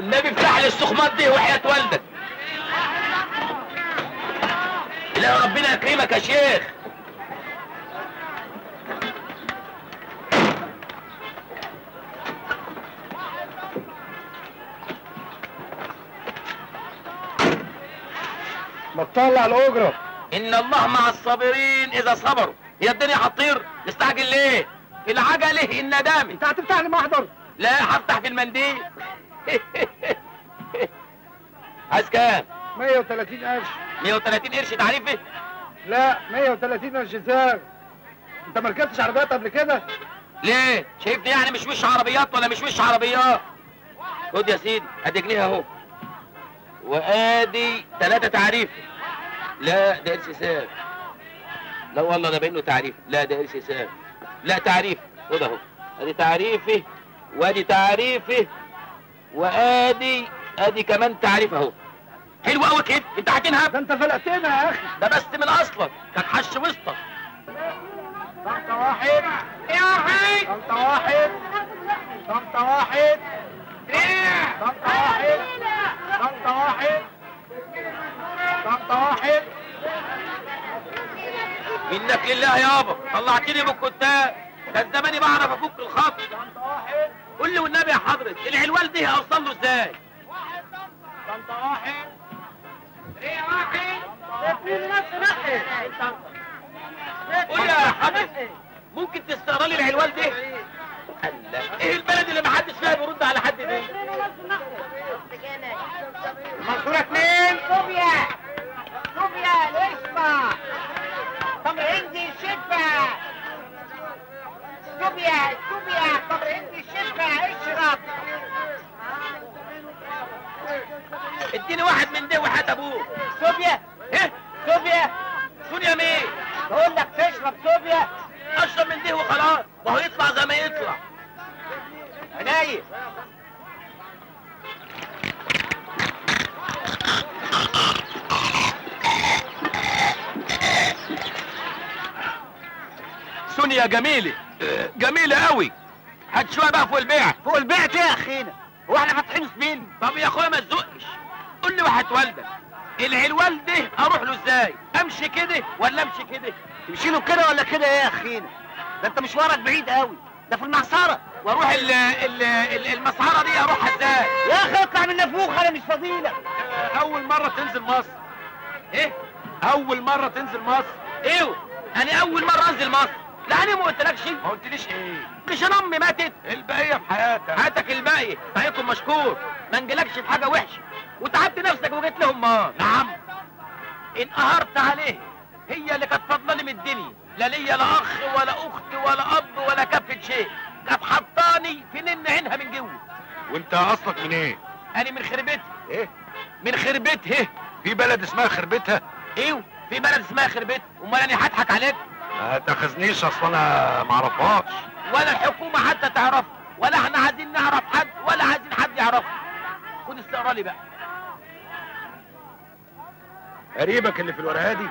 والنبي افتح لي السخمات دي وحياة والدك. لا ربنا يكرمك يا شيخ. ما تطلع الاجرة. ان الله مع الصابرين اذا صبروا. هي الدنيا هتطير؟ مستعجل ليه؟ في العجلة الندامة. انت هتفتح لي محضر؟ لا هفتح في المنديل. عايز كام؟ 130 قرش. 130 قرش تعريفي؟ لا 130 قرش ساغ. انت ما ركبتش عربيات قبل كده؟ ليه؟ شايفني يعني مش وش عربيات ولا مش وش عربيات؟ خد يا سيدي ادي جنيه اهو، وادي 3 تعريفي. لا ده قرش ساغ. لا والله ده باين له تعريف. لا ده قرش ساغ. لا تعريف. خد اهو، ادي تعريفي وادي تعريفي وادي ادي كمان تعريف اهو. حلو قوي كده. انت هتنهب؟ ده انت فلقتنا يا اخي. ده بس من اصلك كان حش وسطك. طنطا واحد يا واحد، طنطا واحد، طنطا واحد، طنطا واحد، طنطا واحد، طنطا واحد. منك لله يابا، طلعتني من الكتاب. كان زماني بعرف افك الخط. قول لي والنبي يا حضرة العلوال دي اوصل له ازاي؟ طنطا واحد، واحد، اثنين. قول يا حضرة ممكن تستقرا لي العلوال دي؟ الله، ايه البلد اللي محدش فيها بيرد على حد دي؟ منصورة 2. صوفيا، صوفيا القشطة، تمر هندي شفا. صوفيا، صوفيا، تمر هندي شفا، اشرب. اديني واحد من ده وحات ابوه. صوفيا. ايه؟ صوفيا. سونيا مين؟ بقول لك تشرب صوفيا. اشرب من ده وخلاص، ما هو يطلع زي ما يطلع. عينيا. سونيا جميلة، جميلة قوي. هات شوية بقى فوق البيع. فوق البيع ايه يا اخينا؟ هو احنا فاتحين سبيل؟ طب يا اخويا ما تزقش. قول لي واحد والدك العلوال ده اروح له ازاي؟ امشي كده ولا امشي كده؟ تمشي له كده ولا كده ايه يا اخينا؟ ده انت مشوارك بعيد قوي، ده في المعصره. واروح ال ال المسعره دي اروحها ازاي؟ يا اخي اطلع من نافوخ، انا مش فضيلك. اول مرة تنزل مصر؟ ايه؟ اول مرة تنزل مصر؟ ايوه انا اول مرة انزل مصر. لا انا ما قلتلكش. ما قلتليش ايه؟ مش انا امي ماتت؟ الباقية في حياتك. حياتك الباقية، طريقكم مشكور، ما نجيلكش في حاجة وحشة، وتعبت نفسك وجيت لهم. ما نعم. انقهرت عليه، هي اللي كانت فاضلة من الدنيا، لا ليا لا اخ ولا اخت ولا اب ولا كفه شيء، كانت حطاني في نن عينها من جوه. وانت اصلك من ايه؟ انا من خربتها. ايه؟ من خربتها. في بلد اسمها خربتها؟ ايوه في بلد اسمها خربتها، امال انا هضحك عليك؟ ما تاخذنيش، اصل انا ما اعرفهاش، ولا الحكومة حتى تعرفها، ولا احنا عايزين نعرف حد، ولا عايزين حد يعرفها. خد استقرالي بقى. قريبك اللي في الورقة دي؟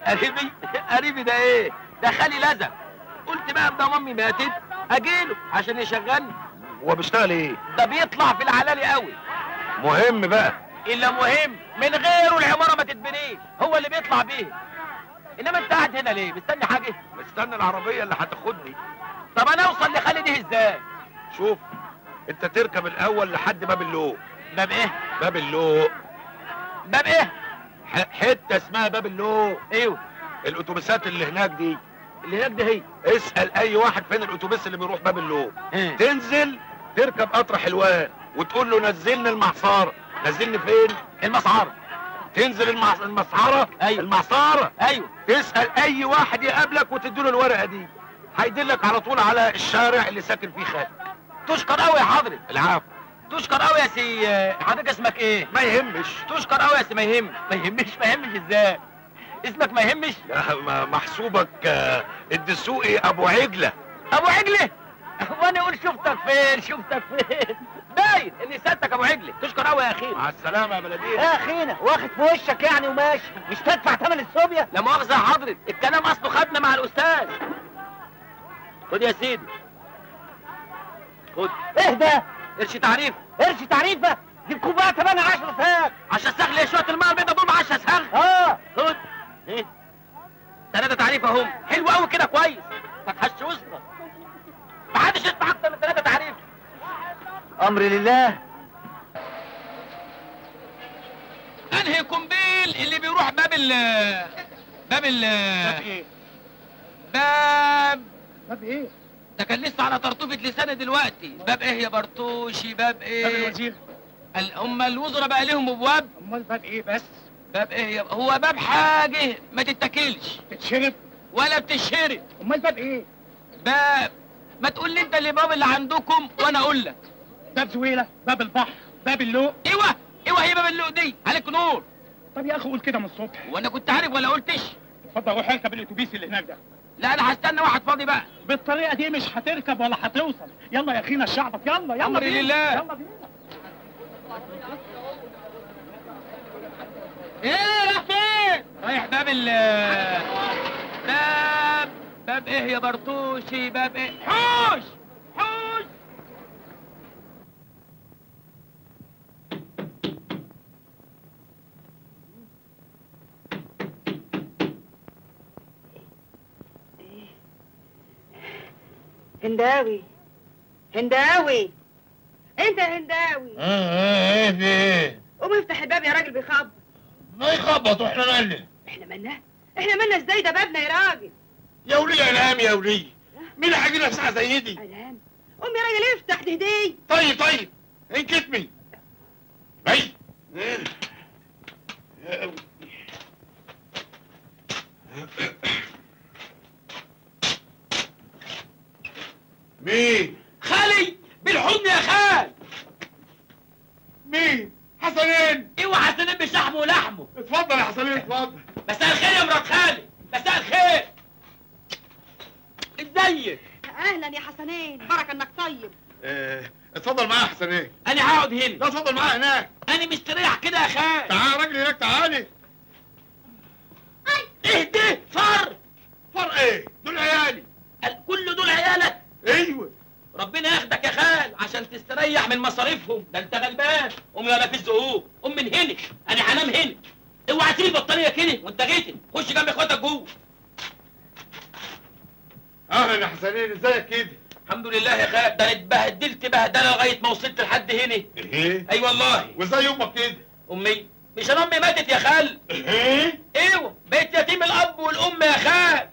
قريبي؟ قريبي ده ايه؟ ده خالي لزق. قلت بقى ده امي ماتت اجيله عشان يشغلني. هو بيشتغل ايه؟ ده بيطلع في العلالي قوي. مهم بقى. الا مهم، من غيره العمارة ما تتبنيش، هو اللي بيطلع بيه. انما انت قاعد هنا ليه؟ مستني حاجة؟ مستني العربية اللي هتاخدني. طب انا اوصل لخالي دي ازاي؟ شوف، انت تركب الاول لحد باب اللوق. باب ايه؟ باب اللوق. باب ايه؟ حتة اسمها باب اللوق. ايوه. الاتوبيسات اللي هناك دي. اللي هناك دي هي. اسال اي واحد فين الاتوبيس اللي بيروح باب اللوق. تنزل تركب قطر حلوان وتقول له نزلني المعصره. نزلني فين؟ المسعره. تنزل المسعره. ايوه المعصره. ايوه. تسال اي واحد يقابلك وتديله الورقة دي، هيدلك على طول على الشارع اللي ساكن فيه خالد. تشكر قوي يا حضرتك. العفو. تشكر قوي يا سي. حضرتك اسمك ايه؟ ما يهمش. تشكر قوي يا سي. ما يهمش. ما يهمش. ما يهمش ازاي؟ اسمك ما يهمش؟ لا محسوبك الدسوقي ابو عجله. ابو عجله؟ وانا اقول شفتك فين شفتك فين؟ باين ان سيادتك ابو عجله. تشكر قوي يا اخينا. مع السلامة يا بلدينا. يا اخينا واخد في وشك يعني وماشي، مش تدفع ثمن الصوبيا؟ لا مؤاخذة يا حضرتك، الكلام اصله خدنا مع الاستاذ. خد يا سيدي، خد. ايه ده؟ قرش تعريف. قرش تعريفه؟ دي الكوباية 8 ساغ. 10 ساغ ليه؟ شوية المية البيضة دول 10 ساغ؟ اه خد ايه 3 تعريف اهم. حلو قوي كده، كويس. ما تحش وسطك، محدش يدفع اكتر من 3 تعريف. امر لله. انهي قنبيل اللي بيروح باب ال باب ال باب ايه؟ باب باب ايه؟ ده كان لسه على طرطوفة لساني دلوقتي. باب ايه يا برتوشي؟ باب ايه؟ باب الوزير. اما الوزراء بقى لهم ابواب؟ امال باب ايه بس؟ باب ايه يا هو باب حاجة ما تتاكلش، تتشرب ولا بتشرب. امال باب ايه؟ باب، ما تقول لي انت اللي باب اللي عندكم وانا اقول لك. باب زويله، باب البحر، باب اللوق. ايوه ايوه، هي باب اللوق دي، عليك نور. طب يا اخي قول كده من الصبح. وانا كنت عارف ولا قلتش؟ اتفضل روح اركب الاتوبيس اللي هناك ده. لا انا هستنى واحد فاضي بقى. بالطريقة دي مش هتركب ولا هتوصل. يلا يا اخينا الشعبط، يلا يلا امري لله، يلا بينا. ايه رايح فين؟ رايح باب ال باب باب ايه يا برتوشي؟ باب ايه؟ حوش حوش. هنداوي، هنداوي، انت يا هنداوي. ايه في ايه؟ قوم افتح الباب يا راجل، بيخبط. ما يخبط واحنا مالنا؟ احنا مالنا؟ احنا مالنا ازاي؟ ده بابنا يا راجل. يا وليه انام يا وليه، مين اللي هيجي لنا في ساعة زي دي؟ انام؟ قوم يا راجل افتح، دي هديه. طيب طيب، انكتمي. اي مين؟ خالي بالحضن يا خال. مين؟ حسنين. ايوه حسنين بشحمه ولحمه. اتفضل يا حسنين اتفضل. مساء الخير يا مرات خالي، مساء الخير. ازيك؟ اهلا يا حسنين، بركة انك طيب. اتفضل معايا يا حسنين. انا هقعد هنا. لا اتفضل معايا هناك. انا مستريح كده يا خال. تعالى يا راجل هناك، تعالي. اهدي. فر فر ايه؟ دول عيالي. كل دول عيالك؟ ايوه. ربنا ياخدك يا خال عشان تستريح من مصاريفهم، ده انت غلبان. قوم يا في الزقوم، قوم من هنا، انا هنام هنا. اوعى تسيب البطانيه كده وانت غيتي، خش جنب اخواتك جوه. اهلا يا حسنين، ازيك كده؟ الحمد لله يا خال، ده انا اتبهدلت بهدله لغاية ما وصلت لحد هنا. ايه؟ اي والله. وازاي امك كده؟ امي؟ مش انا امي ماتت يا خال. ايه؟ ايوه، بقيت يتيم الاب والام يا خال.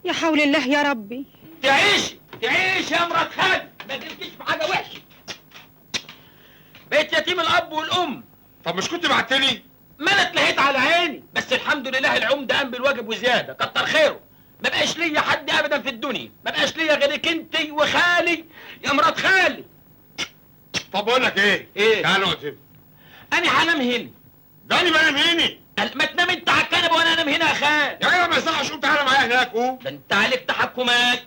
يا حول الله يا ربي. تعيش تعيش يا مرات خال، ما تمشيش في حاجة وحشة. بقيت يتيم الاب والام. طب مش كنت بعتلي؟ ما انا اتلهيت على عيني، بس الحمد لله العمدة قام بالواجب وزيادة، كتر خيره. ما بقاش ليا حد ابدا في الدنيا، ما بقاش ليا غيرك انت وخالي يا مرات خالي. طب بقول لك ايه؟ ايه؟ تعال اقعد هنا. انا هنام هنا. ده انا بنام هنا. ما تنام انت على الكنبة وانا انام هنا يا خال. يا جدع ما يصحش، قوم تعالى معايا هناك. قوم. ده انت عليك تحكمات.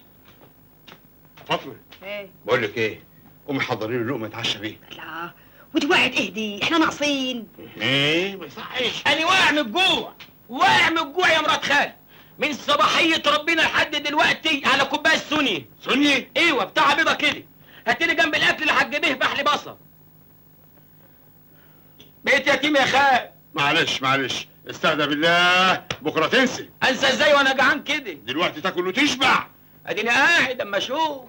فاطمة. ايه؟ بقول لك ايه؟ قومي حضري له لقمة اتعشى بيها. لا ودي وقعت، اهدي احنا ناقصين. ايه ما يصحش. انا واقع من الجوع، واقع من الجوع يا مرات خالي. من صباحية ربنا لحد دلوقتي على كوباية سوني. سوني؟ ايوه بتاع بيضة كده. هاتلي جنب الاكل اللي هتجيبيه بحلي بصل. بقيت يتيم يا خال. معلش معلش، استهدى بالله، بكره تنسي. انسى ازاي وانا جعان كده؟ دلوقتي تاكل وتشبع. اديني قاعد اما اشوف.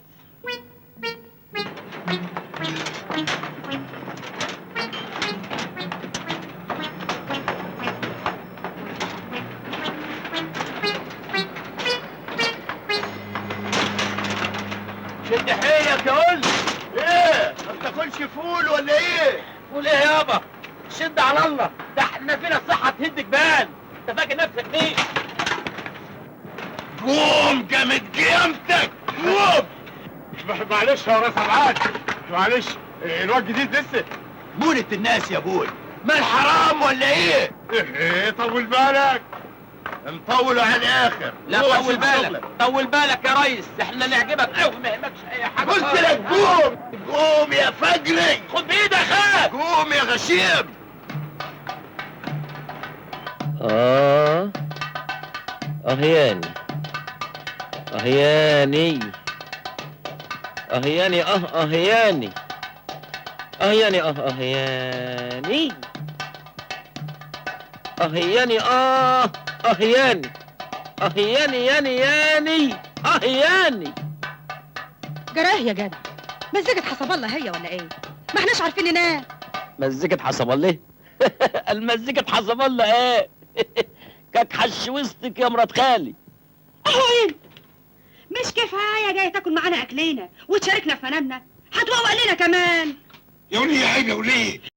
شد حيلك يا قول. ايه ما بتاكلش فول ولا ايه؟ فول ايه يابا؟ شد على الله، ده احنا فينا الصحة تهد جبال. انت فاكر نفسك مين؟ قوم جامد قيامتك، قوم. معلش يا راس ابعاد، معلش الواد جديد لسه. مولة الناس يا بول، ما الحرام ولا ايه؟ ايه طول بالك. نطوله على الاخر. لا طول بالك، طول بالك يا ريس، احنا نعجبك قوي، ما يهمكش اي حاجة. قلت لك قوم قوم يا فجري. خد بايدك يا خال. قوم يا غشيم. اهياني اهياني اهياني اهياني اه ياني، اه اه ياني، اه ياني، اه اه ياني، اه ياني ياني ياني، اه ياني. جراه يا جدع، مزيكة حسب الله هي ولا ايه؟ ما احناش عارفين ننام. مزيكة حسب الله؟ المزيكة حسب الله ايه؟ كاك حش وسطك يا مرات خالي. اهو انت مش كفاية جاي تاكل معانا اكلنا وتشاركنا في منامنا، هتوقع لنا كمان. يا وليه عيب يا وليه.